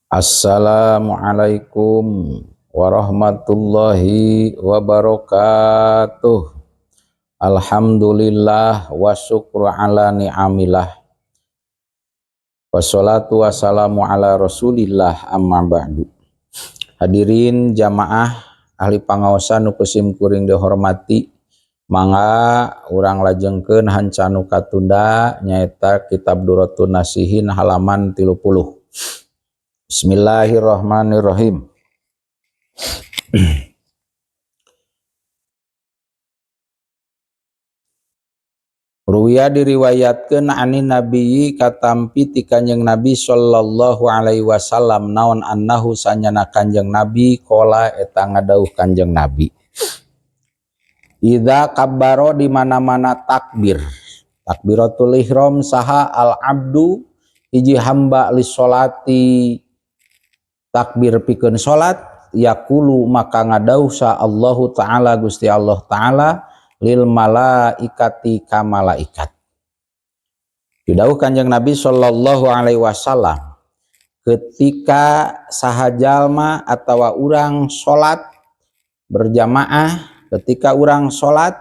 Assalamualaikum warahmatullahi wabarakatuh. Alhamdulillah wa syukru ala ni'amillah. Wassalatu wassalamu ala rasulillah amma ba'du. Hadirin jamaah ahli pangaosan nu kusim kuring dihormati, mangga urang lajengkeun hanca nu katunda nyaeta kitab Durratun Nasihin halaman 30. Bismillahirrahmanirrahim. Ruwiya diriwayatkeun ani nabiyyi katampi ti Kanjeng Nabi sallallahu alaihi wasallam naon annahu sanyana Kanjeng Nabi qala eta ngadauh Kanjeng Nabi. Idza kabbaro di mana-mana takbir. Takbiratul ihram saha al abdu hiji hamba li sholati takbir pikeun salat yaqulu maka ngadauh sa Allahu taala Gusti Allah taala lil malaikati ka malaikat. Didauh Kanjeng Nabi sallallahu alaihi wasallam ketika saha jalma atawa urang salat berjamaah, ketika urang salat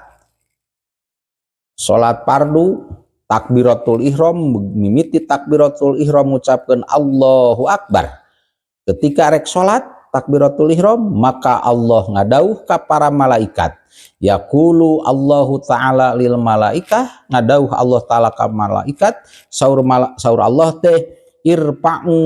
salat fardu takbiratul ihram mimiti takbiratul ihram ngucapkeun Allahu akbar. Ketika rek salat takbiratul ihram maka Allah ngadauh ka para malaikat. Yaqulu Allahu ta'ala lil malaikah, ngadauh Allah ta'ala ka malaikat, saur saur Allah teh irfa'u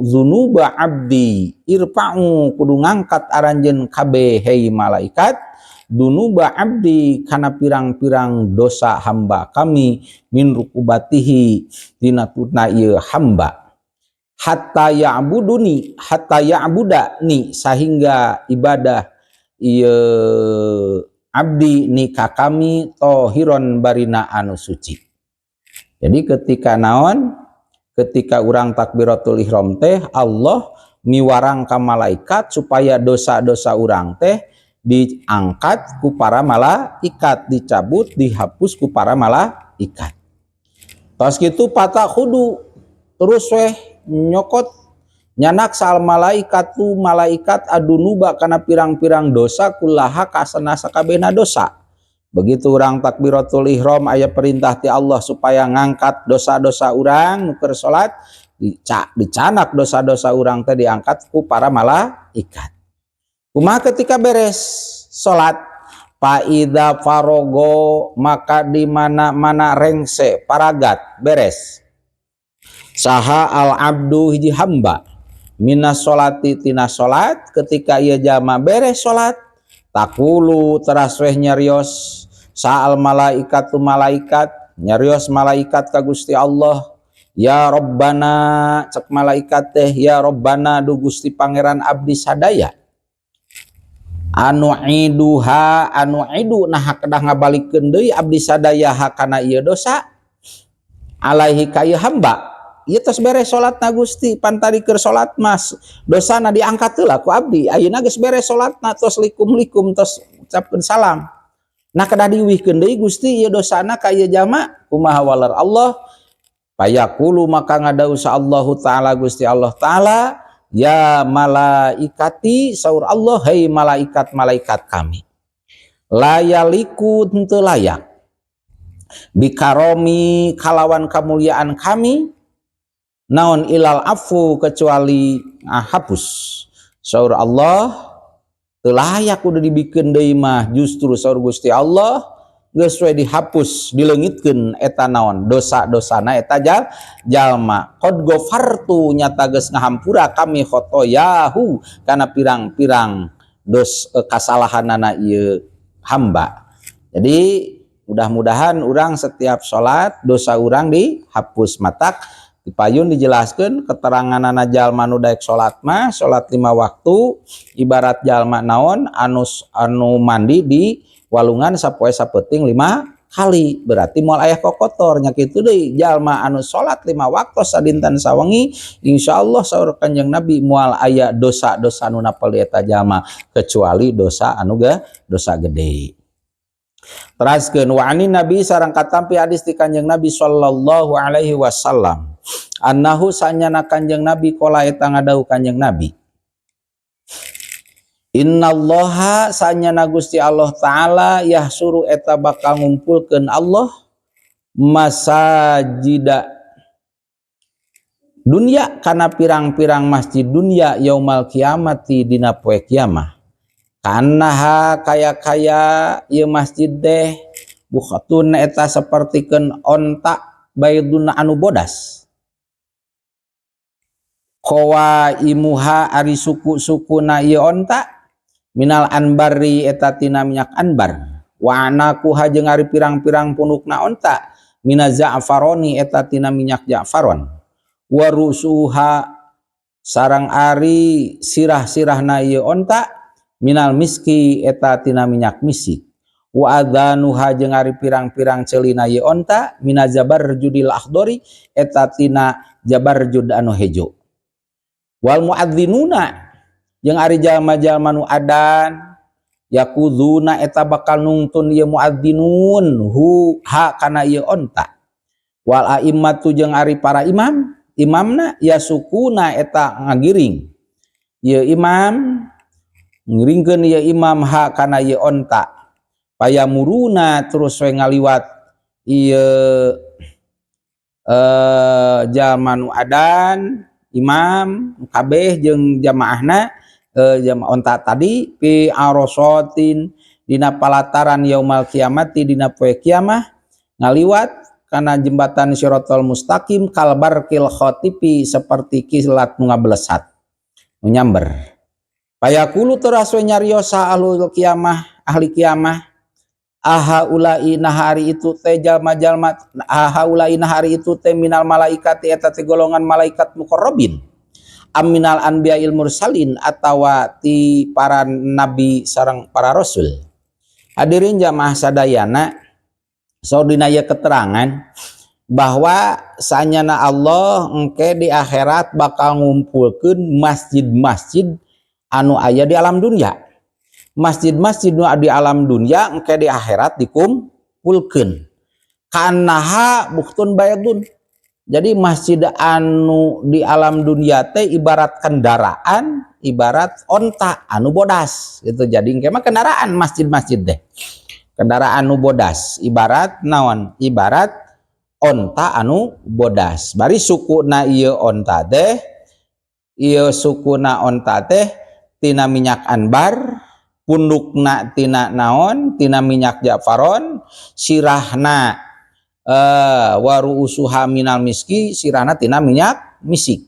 dzunuba abdi, irfa'u kudu ngangkat aranjeun kabeh hei malaikat dunuba abdi kana pirang-pirang dosa hamba kami min rukubatihi dina tutna ieu hamba hatta ya'buduni hatta ya'buda ni sehingga ibadah ieu abdi ni ka kami tohiron barina anu suci. Jadi ketika naon ketika urang takbiratul ihram teh Allah miwarang ka malaikat supaya dosa-dosa urang teh diangkat ku para malaikat, dicabut, dihapus ku para malaikat. Tos kitu patah kudu terus weh nyokot nyanak sal malaikat tu malaikat adunuba kana pirang-pirang dosa kullaha kasana sakabehna dosa. Begitu urang takbiratul ihram aya perintah ti Allah supaya ngangkat dosa-dosa urang nu keur salat, dicanak dosa-dosa urang teh diangkat ku para malaikat. Kumaha ketika beres salat faida farogo maka di mana-mana rengse paragat beres saha al abdu hiji hamba minas sholati tina salat ketika ieu jalma beres salat takulu teras weh nyarios saal malaikatu malaikat nyarios malaikat ka Gusti Allah ya Rabbana cek malaikat teh ya Rabbana du Gusti Pangeran abdi sadaya anu iduha anu idu nah kedah ngabalikeun deui abdi sadaya kana ieu dosa alaihi ka ieu hamba. Ieu tos beres salatna Gusti pan tadi keur salat mas dosana diangkat heula ku abdi ayeuna geus beres salatna tos likum-likum tos ucapkeun salam nah kedah diuihkeun deui Gusti ieu dosana ka ieu jalma kumaha walar Allah payaqulu maka ngadauh sa Allahu taala Gusti Allah taala ya malaikati saur Allah hei malaikat-malaikat kami layaliku henteu layak bikaromi kalawan kamuliaan kami naon ilal afu kecuali hapus saur Allah teu layak udah dibikeun deui mah justru saur Gusti Allah geus we dihapus dileungitkeun eta naon dosa-dosana eta jalma qad ghafartu nyata geus ngahampura kami khotoyahu kana pirang-pirang dos kasalahanana ieu hamba. Jadi mudah-mudahan urang setiap salat dosa urang dihapus matak dipayun dijelaskan keteranganana jalma nu daek salat mah salat 5 waktu ibarat jalma naon anu mandi di walungan sapoe sapeuting 5 kali berarti moal aya kokotor nya kitu deui jalma anu salat 5 waktu sadinten sawengi insyaallah saur Kanjeng Nabi moal aya dosa-dosa nu napel eta jalma kecuali dosa anu dosa gede. Teraskeun wa ani Nabi sareng katampi hadis ti Kanjeng Nabi sallallahu alaihi wasallam Annahu sanyana Kanjeng Nabi qala eta ngadawuh Kanjeng Nabi. Innallaha sanyana Gusti Allah Ta'ala yahsyuru eta bakal ngumpulkeun Allah masajida dunya kana pirang-pirang masjid dunya yaumal kiamati dina poe kiamah. Ka'annaha kaya-kaya ieu masjid teh bukhtun eta sapertikeun onta baidun anu bodas. Qawaimuha ari suku-sukuna ieu onta minal anbari eta tina minyak anbar. Wa anaquha jeung ari pirang-pirang punukna onta mina za'faroni eta tina minyak ja'faron. Wa rusuha sarang ari sirah-sirahna ieu onta minal miski eta tina minyak misik. Wa adzanuha jeung ari pirang-pirang ceulina ieu onta mina zabarjudil akhdori eta tina jabarjud anu hejo. Wal muadzinuna jeung ari jalma-jalma nu adan yakuzuna eta bakal nungtun ieu muadzinun hu ha kana ieu onta. Wal a'immatu jeung ari para imam, imamna yasukuna eta ngagiring ieu imam, ngiringkeun ieu imam ha kana ieu onta. Payamuruna terus we ngaliwat ieu jalma nu adan imam kabeh jeung jamaahna, jamaah onta tadi fi arosotin dina palataran yaumal kiamati dina poe kiamah ngaliwat kana jembatan Siratal Mustaqim kalbarkil khatifi seperti kilat nu ngablesat nu nyamber. Payaqulu teras we nyariosa ahlul kiamah, ahli kiamah, aha ulai nahari itu teh jalma-jalma, aha ulai nahari itu teh minal malaikati eta teh golongan malaikat muqarrabin aminal anbiya'il mursalin atawa ti para nabi sareng para rasul. Hadirin jamaah sadayana, so dina ieu keterangan bahwa sanyana Allah engke di akhirat bakal ngumpulkeun masjid-masjid anu aya di alam dunia. Masjid-masjid nu di alam dunia engke di akhirat dikumpulkeun. Kanaha buktun baydun. Jadi masjid anu di alam dunia teh ibarat kendaraan, ibarat onta anu bodas gitu. Jadi engke mah kendaraan masjid-masjid deh. Kendaraan anu bodas ibarat naon? Ibarat onta anu bodas. Bari sukuna ieu onta teh, ieu sukuna onta teh tina minyak anbar, pundukna tina naon? Tina minyak ja'faron, sirahna waru usuha minal miski, sirahna tina minyak misik.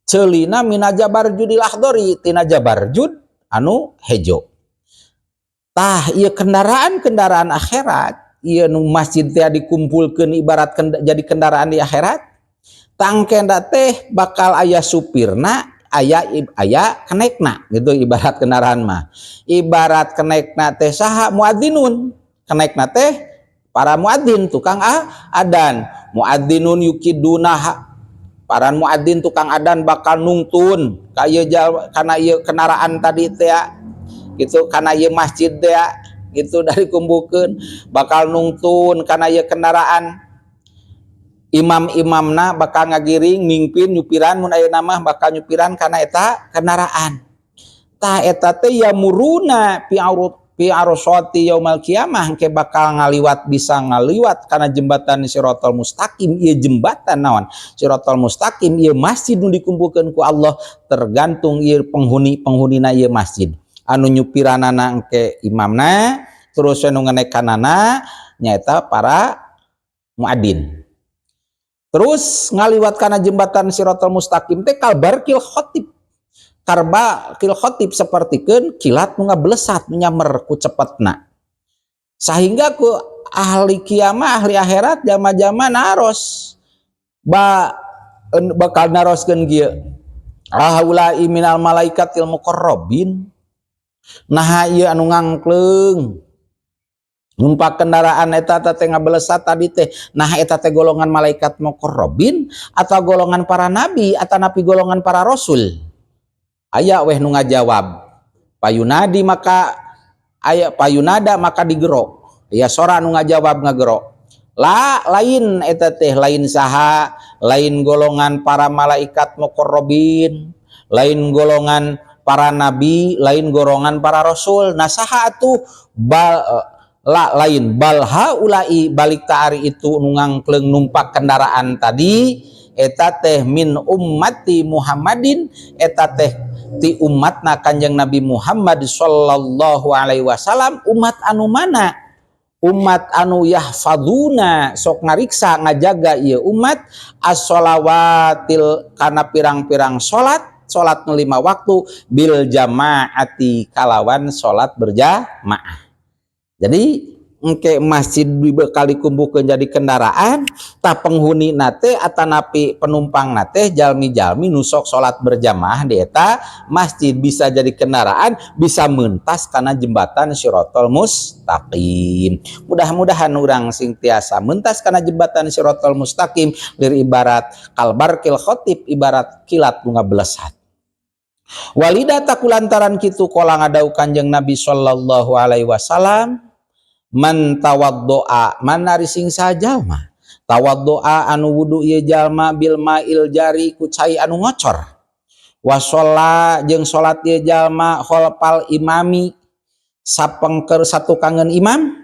Ceulina mina jabarjudil akhdori, tina jabarjud anu hejo. Tah ieu kendaraan-kendaraan akhirat, ieu nu masjid teh dikumpulkeun ibarat jadi kendaraan di akhirat. Tangkenda teh bakal aya supirna, aya kenekna gitu ibarat kendaraan mah. Ibarat kenekna teh saha? Muadzinun. Kenekna teh para muadzin tukang adan. Muadzinun yukiduna, para muadzin tukang adan bakal nungtun kaya kana ieu kendaraan tadi teh gitu, kana ieu masjid teh gitu dari kumbukeun bakal nungtun kana ieu kendaraan. Imam-imamna bakal ngagiring mingpin nyupiran, mun ayeuna mah bakal nyupiran kana eta kendaraan. Tah eta teh yamuruna fi arut fi arusati yaumal kiamah, engke bakal ngaliwat, bisa ngaliwat kana jembatan Siratal Mustaqim. Ieu jembatan naon? Siratal Mustaqim. Ieu masjid nu dikumpulkeun ku Allah tergantung ieu penghuni-penghunina ieu masjid. Anu nyupiranana engke imamna, terus anu ngenekanana nyaeta para muadzin. Terus ngaliwat kana jembatan Siratal Mustaqim teh kalbarkil khatib. Karba kil khatib sapertikeun kilat nu ngablesat nyamber ku cepetna. Sehingga ku ahli kiamah, ahli akhirat, jama-jama naros ba bakal naroskeun kieu. Ahaulai minal malaikatil muqarrabin. Nah ieu anu ngangkleung numpak kendaraan eta teh ngabelesat tadi teh, nah eta teh golongan malaikat muqarrabin atau golongan para nabi atau nabi golongan para rasul. Aya weh nu ngajawab, payunadi maka aya payunada maka digero, aya sora nu ngajawab ngagero, La lain eta teh, lain saha, lain golongan para malaikat muqarrabin, lain golongan para nabi, lain golongan para rasul. Nah, saha atuh? Bal la lain bal haula'i, balik ta ari itu nu ngangkleung numpak kendaraan tadi eta teh min ummati Muhammadin, eta teh ti umatna Kanjeng Nabi Muhammad sallallahu alaihi wasallam. Umat anu mana? Umat anu yahfaduna, sok ngariksa ngajaga ieu umat, as-sholawatil, kana pirang-pirang salat, salat nu lima waktu, bil jamaati, kalawan salat berjamaah. Jadi engke masjid dibekali kumpukeun jadi kendaraan, tah penghuni nate atanapi penumpang nate jalmi-jalmi nu sok salat berjamaah di eta masjid, bisa jadi kendaraan, bisa mentas kana jembatan Sirotol Mustaqim. Mudah-mudahan urang sing tiasa mentas kana jembatan Sirotol Mustaqim, lir ibarat kal barqil khotif, ibarat kilat bunga belesat. Walidza, tah kulantaran kitu, qala, ngadawuh Kanjeng Nabi sallallahu alaihi wasallam, man tawaddoa, man ari sing sajalma, tawaddoa, anu wudu ieu jalma, bil ma'il jari, ku cai anu ngocor, wa sholla, jeung salat ieu jalma, khalfal imami, sapengker satukangeun imam,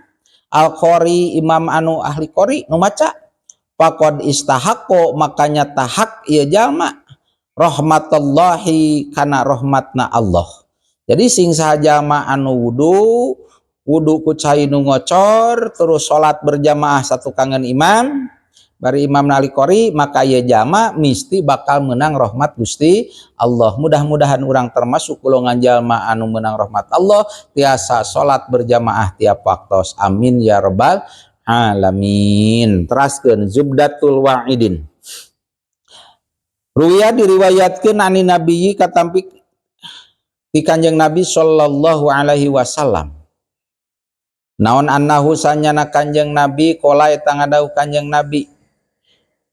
al qori, imam anu ahli qori, nu maca, faqad istahaqqo, makanya tahak ieu jalma, rahmatullahi, kana rahmatna Allah. Jadi sing saha jalma anu wudu, wudu ku cai nu ngocor, terus salat berjamaah satukangeun imam, bari imam ahli qori, maka ieu jalma misti bakal menang rahmat Gusti Allah. Mudah-mudahan urang termasuk golongan jalma anu menang rahmat Allah, tiasa salat berjamaah tiap waktos. Amin ya rabbal alamin. Teraskeun Zubdatul Wa'idin. Ruwiya, diriwayatkeun, anin nabiyyi, katampi ti Kanjeng Nabi sallallahu alaihi wasallam. Naon? Annahu, sanyana Kanjeng Nabi, qala, eta ngadawuh Kanjeng Nabi,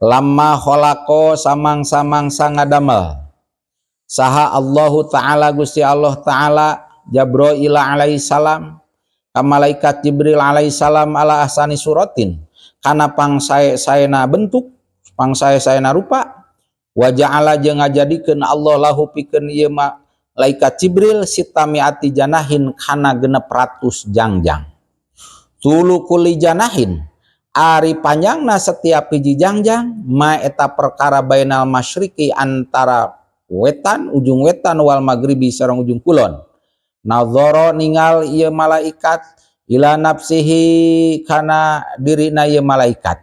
lamma khalaqa, samang-samang ngadamel saha Allahu Ta'ala, Gusti Allah Ta'ala, Jabrail alaihi salam, ka malaikat Jibril alaihi salam, ala ahsani suratin, kana pangsae-saena bentuk, pangsae-saena rupa, wa ja'ala, jeung ngajadikeun Allah, lahu, pikeun ieu malaikat Jibril, sittamiati janahin, kana 600 jangjang. Tulu kulli janahin, ari panjangna setiap hiji jangjang, ma, eta perkara, bainal masyriqi, antara wetan, ujung wetan, wal maghribi, sareng ujung kulon. Nazara, ningal ieu malaikat, ila nafsihi, kana dirina ieu malaikat.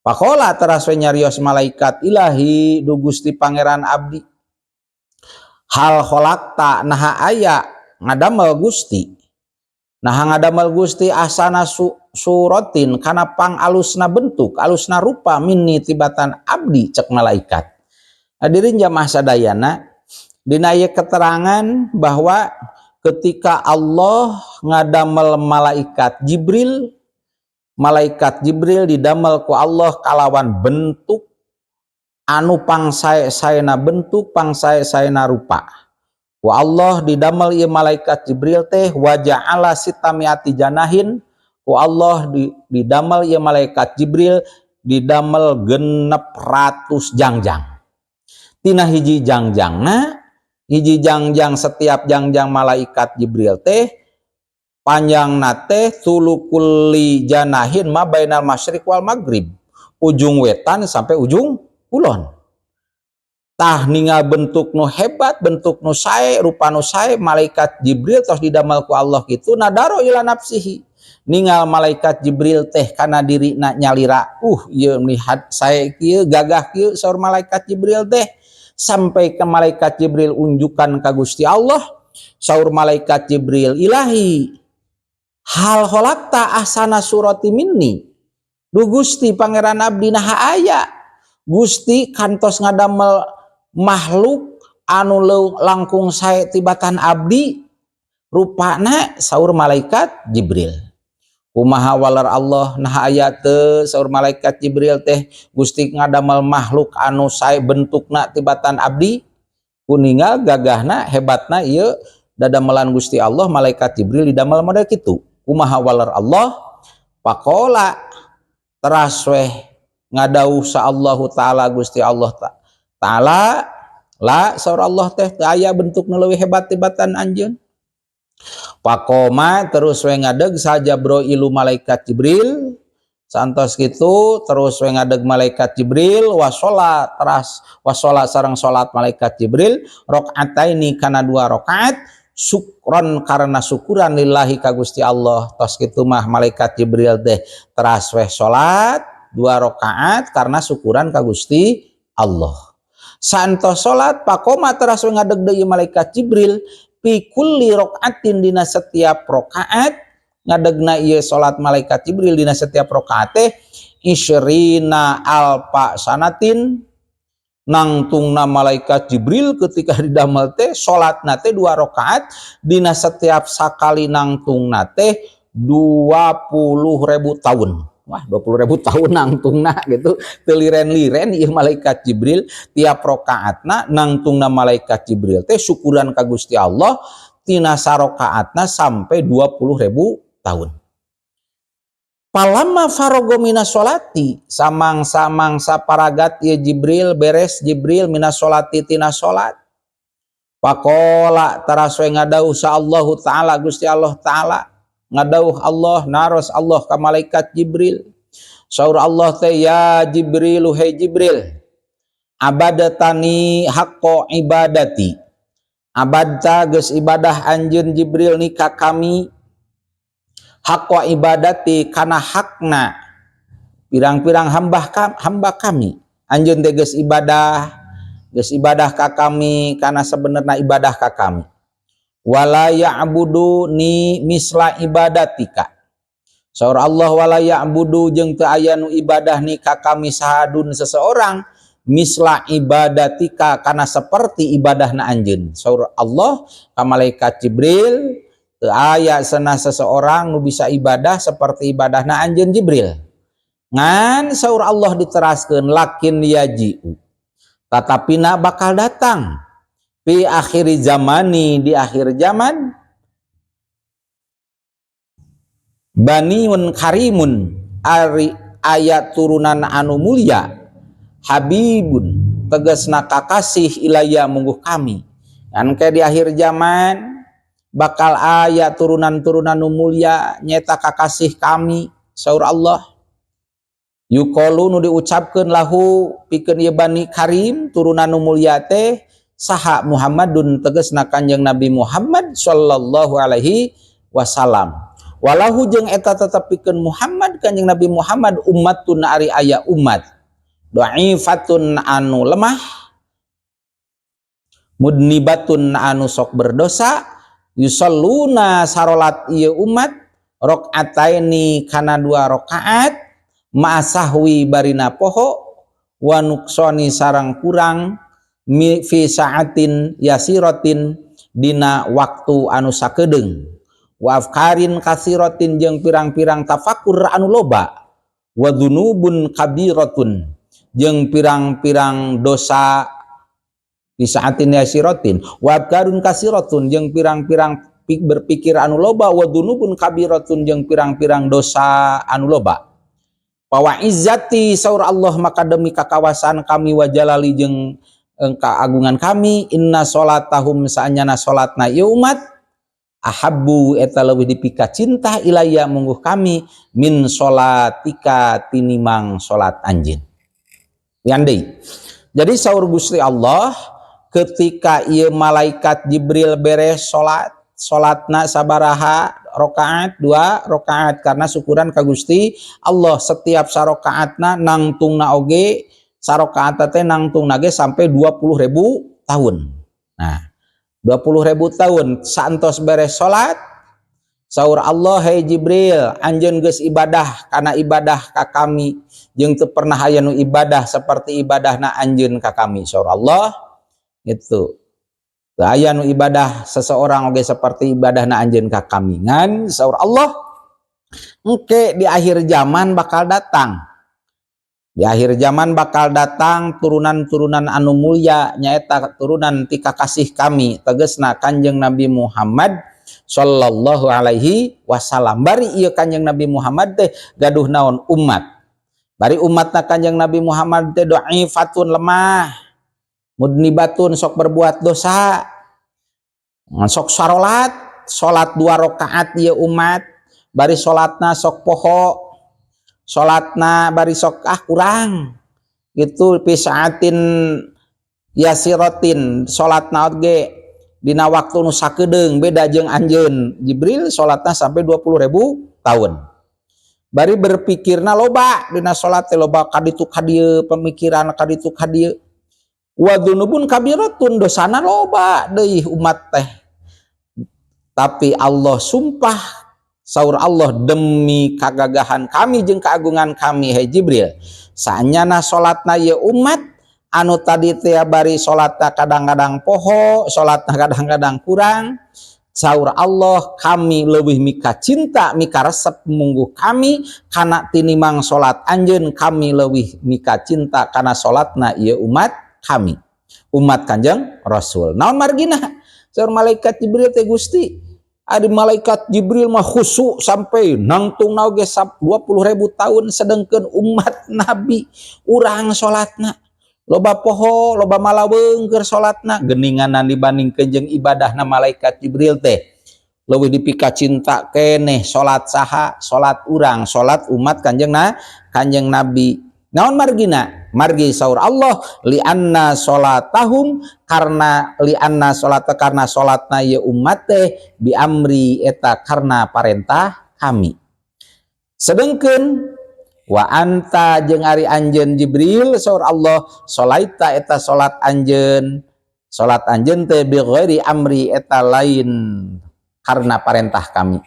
Faqala, teras we nyarios malaikat, ilahi, du Gusti Pangeran abdi, hal khalaqta, naha aya ngadamel Gusti, nah ngadamel Gusti, ahsana suratin, kana pang alusna bentuk, alusna rupa, minni, tibatan abdi? Cek malaikat. Hadirin jamaah sadayana, dina ieu keterangan bahwa ketika Allah ngadamel malaikat Jibril, malaikat Jibril didamel ku Allah kalawan bentuk anu pangsae-saena bentuk, pangsae-saena rupa. Ku Allah didamel ieu malaikat Jibril teh wa ja'ala sittamiati janahin, ku Allah didamel ieu malaikat Jibril didamel 600 jangjang. Tina hiji jangjangna, hiji jangjang, setiap jangjang malaikat Jibril teh panjangna teh tulu kulli janahin ma bainal masyriq wal maghrib, ujung wetan sampai ujung kulon. Tah, ningal bentuk nu hebat, bentuk nu sae, rupa nu sae, malaikat Jibril tos didamel ku Allah kitu, nadaro ila nafsihi, ningal malaikat Jibril teh kana dirina nyalira. Ieu melihat sae kieu, gagah kieu, saur malaikat Jibril teh. Sampai ke malaikat Jibril unjukan ka Gusti Allah, saur malaikat Jibril, ilahi, hal khalaqta ahsana surati minni? Du Gusti Pangeran abdi, naha aya Gusti kantos ngadamel makhluk anu langkung sae tibatan abdi rupana? Saur malaikat Jibril. Kumaha waler Allah? Nah, aya teu, saur malaikat Jibril teh, Gusti ngadamel makhluk anu sae bentukna tibatan abdi? Kuningal gagahna, hebatna ieu dadamelan Gusti Allah, malaikat Jibril didamel model kitu. Kumaha waler Allah? Faqala. Teras weh ngadauh sa Allahu Ta'ala Gusti Allah Ta'ala la saur Allah teh teu aya bentuk nu leuwih hebat tibatan anjeun. Faqoma terus we ngadeg sa Jibrailu malaikat Jibril. Santos gitu terus we ngadeg malaikat Jibril wasola teras wasola sareng salat malaikat Jibril rakaataini kana dua rakaat syukron karena syukuran lillahi ka Gusti Allah. Tos kitu mah malaikat Jibril teh teras weh salat dua rakaat karena syukuran ka Gusti Allah. Santos salat faqoma teras we ngadeg deui malaikat Jibril fi kulli rakaatin dina setiap rakaat ngadegna ieu salat malaikat Jibril dina setiap rakaat teh isyrina alfa sanatin nangtungna malaikat Jibril ketika didamel teh salatna teh dua rakaat dina setiap sakali nangtungna teh 20.000 tahun. Wah, 20.000 tahun nangtungna gitu. Teu liren-liren ieu malaikat Jibril tiap rakaatna nangtungna malaikat Jibril teh syukuran ka Gusti Allah tina sarakaatna sampai 20.000 tahun. Falamma farogo minas sholati samang-samangsa paragat ieu Jibril beres Jibril minas sholati tina salat. Faqola teras we ngadauh sa Allahu Ta'ala Gusti Allah Ta'ala ngadauh Allah naros Allah ka malaikat Jibril. Saur Allah teh ya Jibril hei Jibril abadatani haqqo ibadati abadta geus ibadah anjeun Jibril ni ka kami haqqo ibadati kana hakna pirang-pirang hamba kami anjeun teh geus ibadah ka kami kana sebenarna ibadah ka kami wala ya'budu ni misla ibadatika saur Allah wala ya'budu jeung teu aya nu ibadah ni ka kami sahadun seseorang misla ibadatika kana seperti ibadahna anjeun. Saur Allah ka malaikat Jibril teu aya cenah seseorang nu bisa ibadah seperti ibadahna anjeun Jibril. Ngan saur Allah diteraskeun lakin yaji'u tatapina bakal datang fi akhiri zamani di akhir zaman baniun karimun ari ayat turunan anu mulia habibun tegasna kakasih ilaya mungguh kami. Kan ke di akhir zaman bakal ayat turunan-turunan nu mulia nyeta kakasih kami saur Allah. Yuqalu nu diucapkeun lahu pikeun ieu bani karim turunan nu mulia teh saha Muhammadun tegasna Kanjeng Nabi Muhammad sallallahu alaihi wasallam. Walahu jeung eta tetep pikeun Muhammad Kanjeng Nabi Muhammad ummatun ari aya umat dha'ifatun anu lemah mudnibatun anu sok berdosa yusalluna sarolat ieu umat rakaataini kana dua rakaat ma'asahwi barina poho wa nuqsani sarang kurang fi sa'atin yasiratin dina waktu anu sakedeung wa afkarin kasiratin jeung pirang-pirang tafakur anu loba wa dzunubun kabiratun jeung pirang-pirang dosa di sa'atin yasiratin wa afkarun kasiratun jeung pirang-pirang berpikir anu loba wa dzunubun kabiratun jeung pirang-pirang dosa anu loba. Wa izzati saur Allah maka demi kakawasan kami wa jalali jeung keagungan kami inna sholatahum saanyana sholatna ieu umat ahabbu eta leuwih dipika cinta ilaya mungguh kami min sholatika tinimang sholat anjeun. Yang deui. Jadi saur Gusti Allah ketika ieu malaikat Jibril beres sholat, sholatna sabaraha rakaat, dua rakaat karena syukuran ka Gusti Allah setiap sarakaatna nangtungna oge sarakaat teh nangtungna ge sampai 20.000 tahun. Nah, 20.000 tahun saantos beres salat saur Allah hei Jibril anjeun geus ibadah kana ibadah ka kami jeung teu pernah aya nu ibadah seperti ibadahna anjeun ka kami saur Allah gitu. Teu aya nu ibadah seseorang oge seperti ibadahna anjeun ka kami ngan saur Allah engke di akhir zaman bakal datang. Di akhir zaman bakal datang turunan-turunan anu mulia nyaeta turunan ti kakasih kami tegesna Kanjeng Nabi Muhammad sallallahu alaihi wasallam. Bari ieu Kanjeng Nabi Muhammad teh gaduh naon umat. Bari umatna Kanjeng Nabi Muhammad teh dhaifatun, lemah, mudnibatun, sok berbuat dosa, sok sarolat, salat dua rakaat ieu umat, bari salatna sok poho, salatna bari sok ah kurang gitu, fi saatin yasiratin, salatna oge dina waktu nu sakedeung. Beda jeung anjeun Jibril, salatna sampai 20.000 tahun, bari berpikirna loba dina salat teh, loba kaditu kadieu, pemikiran kaditu kadieu. Wa dzunubun kabiratun, dosana loba deui umat teh. Tapi Allah sumpah, saur Allah, "Demi kagagahan kami jeung keagungan kami, hai Jibril, saanyana salatna ieu umat anu tadi teh bari salatna kadang-kadang poho, salatna kadang-kadang kurang," saur Allah, "kami lebih mika cinta, mika resep mungguh kami kana tinimang salat anjeun. Kami lebih mika cinta kana salatna ieu umat kami, umat Kanjeng Rasul." Naon margina? Saur malaikat Jibril teh, "Gusti, ari malaikat Jibril mah khusyuk sampai nangtung oge 20.000 tahun, sedangkan umat Nabi urang salatna loba poho, loba malaweung keur salatna. Geninganan dibandingkeun jeung ibadahna malaikat Jibril teh, leuwih dipika cinta keneh salat saha? Salat urang, salat umat Kanjeng Nabi. Naon margina?" Margi saur Allah, lianna salatahum, karena lianna salat, karena salatna ieu umat teh, bi amri, eta karena parentah kami. Sedengkeun wa anta, jeung ari anjeun Jibril, saur Allah, sholaita, eta salat anjeun, salat anjeun teh, bi ghairi amri, eta lain karena parentah kami.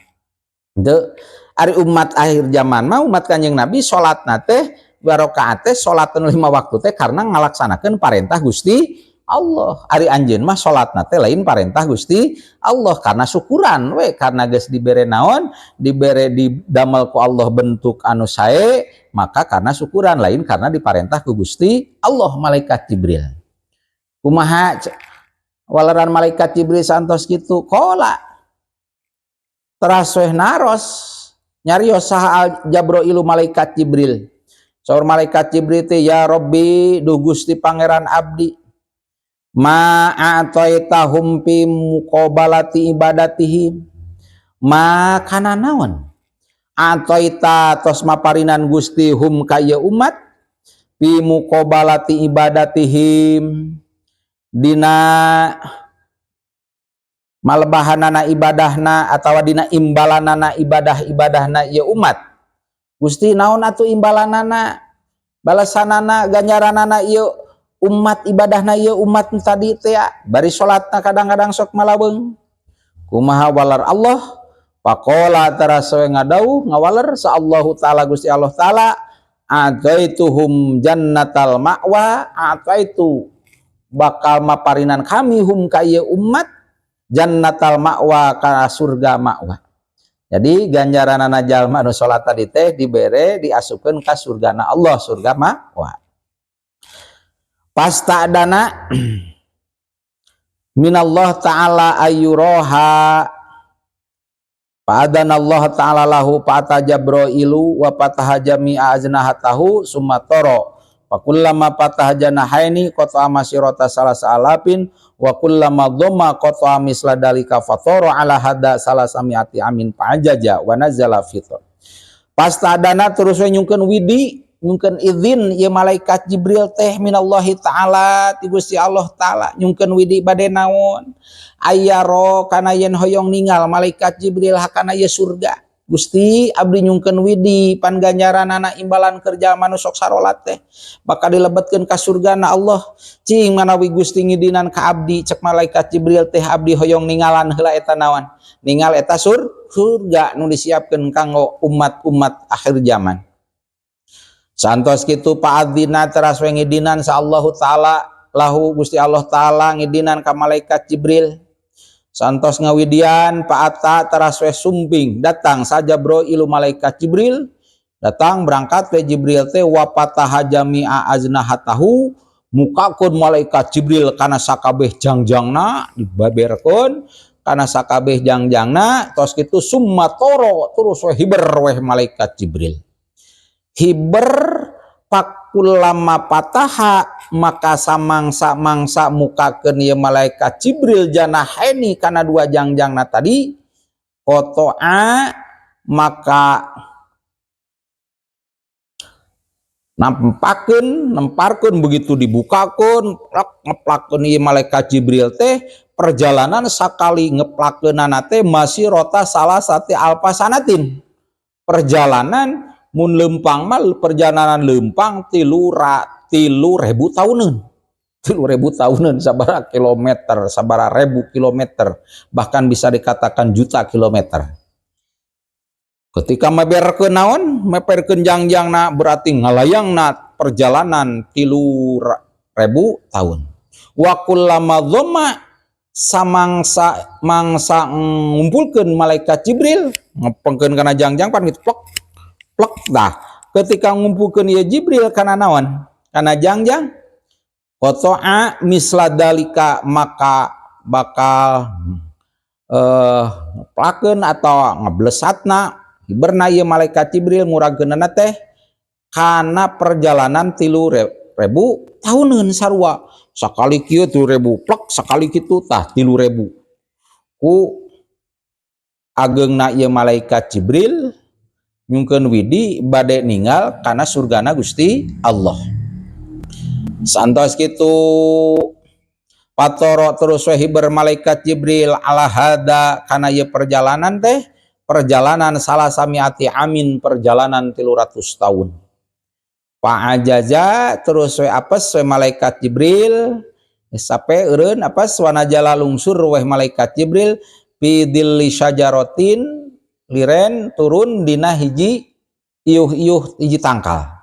Teu, ari umat akhir zaman mah, umat Kanjeng Nabi, salatna teh dua rakaat teh, salat lima waktu teh karena ngalaksanakeun parentah Gusti Allah. Ari anjeun mah salatna teh lain parentah Gusti Allah, karena syukuran we, karena geus dibere naon, dibere, didamel ku Allah bentuk anu sae, maka karena syukuran, lain karena diparentah ku Gusti Allah. Malaikat Jibril kumaha waleran malaikat Jibril santos kitu? Qala, teras weh naros, nyarios saha Jabrailu, malaikat Jibril. Saur malaikat Jibril teh, "Ya Rabbi, duh Gusti Pangeran abdi, ma a'taitahum fi muqabalati ibadatihim, ma, kana naon, a'taita, tos maparinan Gusti, hum ka ieu umat, fi muqabalati ibadatihim, dina malebahanana ibadahna atawa dina imbalanana ibadah-ibadahna ieu umat. Gusti, naon atuh imbalanana, balasanana, ganjaranana ieu umat, ibadahna ieu umat tadi teh, bari salatna kadang-kadang sok malaweung? Kumaha walar Allah?" Faqala, teras we ngadawuh, ngawaler sa Allahu taala, Gusti Allah taala, "Ataituhum jannatal ma'wa, ataitu, bakal maparinan kami, hum ka ieu umat, jannatal ma'wa, ka surga ma'wa." Jadi ganjaranana jalma anu salat tadi teh dibere, diasupkeun ka surgana Allah, surga ma'wa. Fasta'dzana minallah ta'ala ayyuraha, fa'adzana Allah ta'ala lahu, fa'ata Jabrailu wa fataha jami'a ajnahatahu, summa tara, fakullama fataha janahaini qata'a masirata salasa alafin, wa kullama dhamma qata'a misla dalika, fatara ala hada salasa mi'ati amin, fa'ajaja wa nazala fitr. Fasta'dzana, terus we nyungkeun widi, nyungkeun izin ieu malaikat Jibril teh, minallahi taala, ti Gusti Allah taala. Nyungkeun widi bade naon? Ayyara, kana yen hoyong ningal malaikat Jibril hakana ieu surga. "Gusti, abdi nyungkeun widi, pan ganjaranana, imbalan kerja nu sok sarolat teh bakal dilebetkeun ka surgana Allah. Cing manawi Gusti ngidinan ka abdi," cek malaikat Jibril teh, "abdi hoyong ningalan heula eta naon, ningal eta surga nu disiapkeun kanggo umat-umat akhir zaman." Santos kitu, fa'adzina, teras we ngidinan sa Allahu taala, lahu, Gusti Allah taala ngidinan ka malaikat Jibril. Santos ngawidian, fa'ata, teras we sumping, datang sa Jabrailu, malaikat Jibril datang, berangkat we Jibril teh, wa fataha jami'a aznahatahu, mukakeun malaikat Jibril kana sakabeh jangjangna, dibaberkeun kana sakabeh jangjangna. Tos kitu, summa tara, terus we hiber we malaikat Jibril, hiber. Fakullama fataha, maka samangsa-mangsa mukakeun ieu malaikat Jibril janahaini kana dua jangjangna tadi, qata'a maka nampakeun, nemparkeun. Begitu dibukakeun, plak, ngeplakeun ieu malaikat Jibril teh perjalanan sakali ngeplakeunana teh masirota salasati alfa sanatin, perjalanan mun lempang mah perjalanan lempang 300.000 tahunan, 3.000 tahunan. Sabara kilometer, sabara ribu kilometer, bahkan bisa dikatakan juta kilometer. Ketika meberkeun naon, meperkeun jangjangna, berarti ngalayangna perjalanan 3.000 tahun. Wa kullama dhamma, samangsa mangsa ngumpulkeun malaikat Jibril ngepengkeun kana jangjang pan gitu, plek plek. Dah, ketika ngumpulkeun ieu Jibril kana naon, kana jangjang, qata'a misla dalika, maka bakal plakeun atau ngeblesatna hiberna ieu malaikat Jibril ngurageunana teh kana perjalanan 3.000 tahuneun sarua. Sakali kieu 3.000, plek, sakali kitu tah 3.000. Ku ageungna ieu malaikat Jibril nyungkeun widi bade ninggal kana surgana Gusti Allah. Santos kitu, fatoro terus we hiber malaikat Jibril ala hada kana ieu perjalanan teh, perjalanan salasamiati amin, perjalanan 300 tahun. Fa'ajaza terus we apes we malaikat Jibril sampai eureun apes. Wanajala lungsur we malaikat Jibril fi dilli syajarotin, liren turun dina hiji iuh-iuh, hiji tangkal.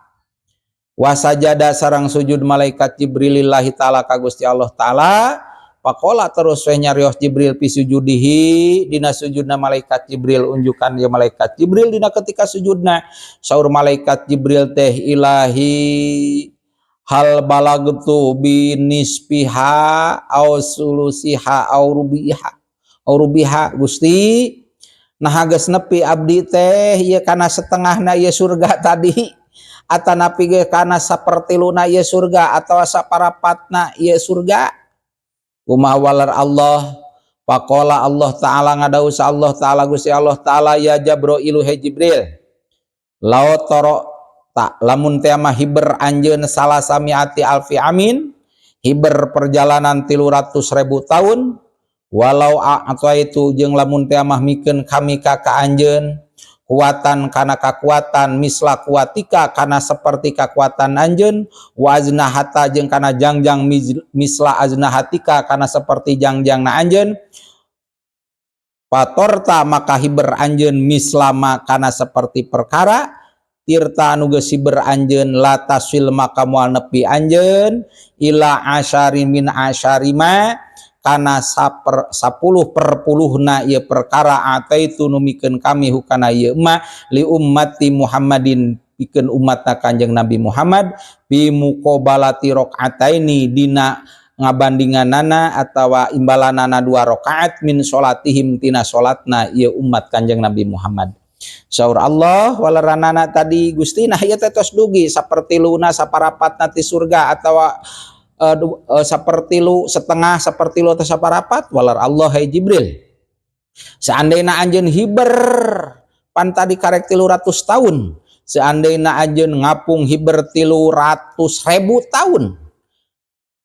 Wasajada sarang sujud malaikat Jibril lillahi ta'ala ka Gusti Allah ta'ala. Pakola terus we nyarios Jibril fi sujudihi dina sujudna malaikat Jibril, unjukan ya malaikat Jibril dina ketika sujudna. Saur malaikat Jibril teh, "Ilahi, hal balagtu bi nisfiha au sulusiha au rubiha au rubiha?" Gusti, nah geus nepi abdi teh ieu kana setengahna ieu surga tadi, atanapi ge kana sapertiluna ieu surga, atau saparapatna ieu surga? Kumaha walar Allah? Faqala Allah ta'ala, ngadawuh Allah ta'ala, Gusti Allah ta'ala, "Ya Jabrailu, he Jibril, lau toro tak, lamun teh mah hiber anjeun salasamiati alfi amin, hiber perjalanan 300.000 tahun, walau atau itu jeung lamun teh mah mikeun kami ka anjeun kuatan kana kakuatan misla kuatika kana seperti kakuatan anjeun, wa aznahata jeung kana jangjang misla aznahatika kana seperti jangjangna anjeun, fatorta maka hiber anjeun mislama kana seperti perkara tirta anu geus hiber anjeun, la tasil maka moal nepi anjeun ila asyari min asyarima kana 10 per puluhna ieu perkara ataitu numikeun kami hukana ieu ma li ummati Muhammadin, pikeun umatna Kanjeng Nabi Muhammad, bi muqabalati rakaataini, dina ngabandinganana atawa imbalanana dua rakaat, min salatihim, tina salatna ieu umat Kanjeng Nabi Muhammad. Saur Allah walaranana tadi, "Gusti, nah ieu teh tos dugi sapertiluna, saparapatna ti surga, atawa sapertilu setengah, sapertilu atau saparapat?" Walar Allah, "Hai Jibril, seandainya anjeun hiber pan tadi karek 300 tahun, seandainya anjeun ngapung hiber 300.000 tahun,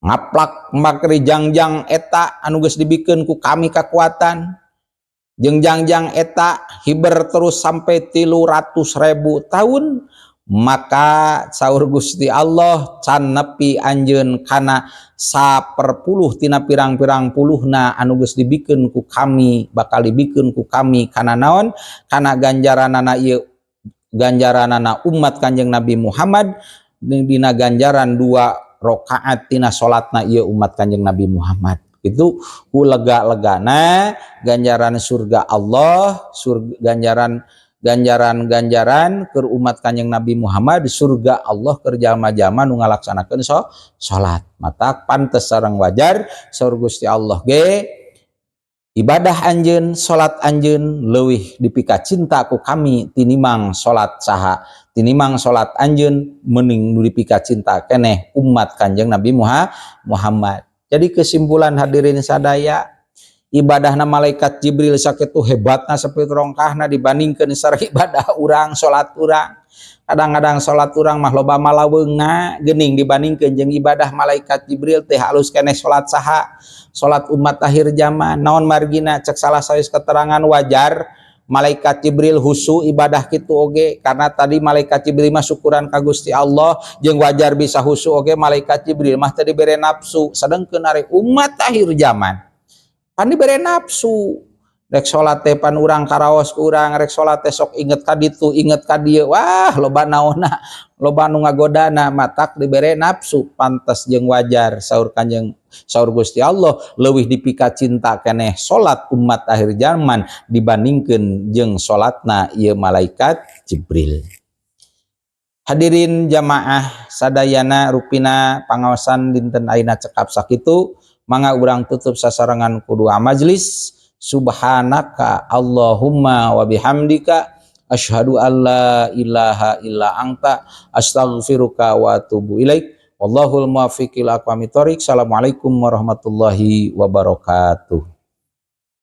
ngaplak makri jangjang eta anu geus dibikeun ku kami kakuatan jeung jangjang eta, hiber terus sampai 300.000 tahun, maka," saur Gusti Allah, "can nepi anjeun kana saperpuluh tina pirang-pirang puluhna anu geus dibikeun ku kami, bakal dibikeun ku kami kana naon, kana ganjaranana ieu, ganjaranana umat Kanjeng Nabi Muhammad dina ganjaran dua rakaat tina salatna ieu umat Kanjeng Nabi Muhammad." Itu ku lega-legana ganjaran surga Allah, surga, ganjaran ganjaran-ganjaran ke umat Kanjeng Nabi Muhammad di surga Allah keur jalma-jalma nu ngalaksanakeun salat. Mata pantes sareng wajar saur Gusti Allah ge, ibadah anjeun, salat anjeun leuwih dipika cinta ku kami tinimang salat saha. Tinimang salat anjeun, mending nu dipika cinta keneh umat Kanjeng Nabi Muhammad. Jadi kesimpulan, hadirin sadaya, ibadahna malaikat Jibril sakitu hebatna, seperti rongkahna, dibandingkan sareng ibadah urang, salat urang. Kadang-kadang salat urang mah loba malaweungna geuning, dibandingkeun jeung ibadah malaikat Jibril teh halus keneh salat saha? Salat umat akhir zaman. Naon margina? Cek salah sawios keterangan, wajar malaikat Jibril husu ibadah kitu oge karena tadi malaikat Jibril mah syukuran ka Gusti Allah, jeung wajar bisa husu oge malaikat Jibril mah teu dibere nafsu, sedengkeun ari umat akhir zaman pan dibere nafsu. Rek salat teh pan urang karaos ku urang, rek salat teh sok inget ka ditu, inget ka dieu, wah, loba naonna, loba nu ngagodana, matak dibere nafsu. Pantes jeung wajar saur Kanjeng, saur Gusti Allah, leuwih dipika cinta keneh salat umat akhir zaman dibandingkeun jeung salatna ieu malaikat Jibril. Hadirin jamaah sadayana, rupina pangaosan dinten ayeuna cekap sakitu. Mangga urang tutup sasarengan ku doa majlis. Subhanaka Allahumma wa bihamdika, asyhadu alla ilaha illa anta, astaghfiruka wa atubu ilaik. Wallahul muwaffiq ila aqwamit thoriq. Assalamualaikum warahmatullahi wabarakatuh.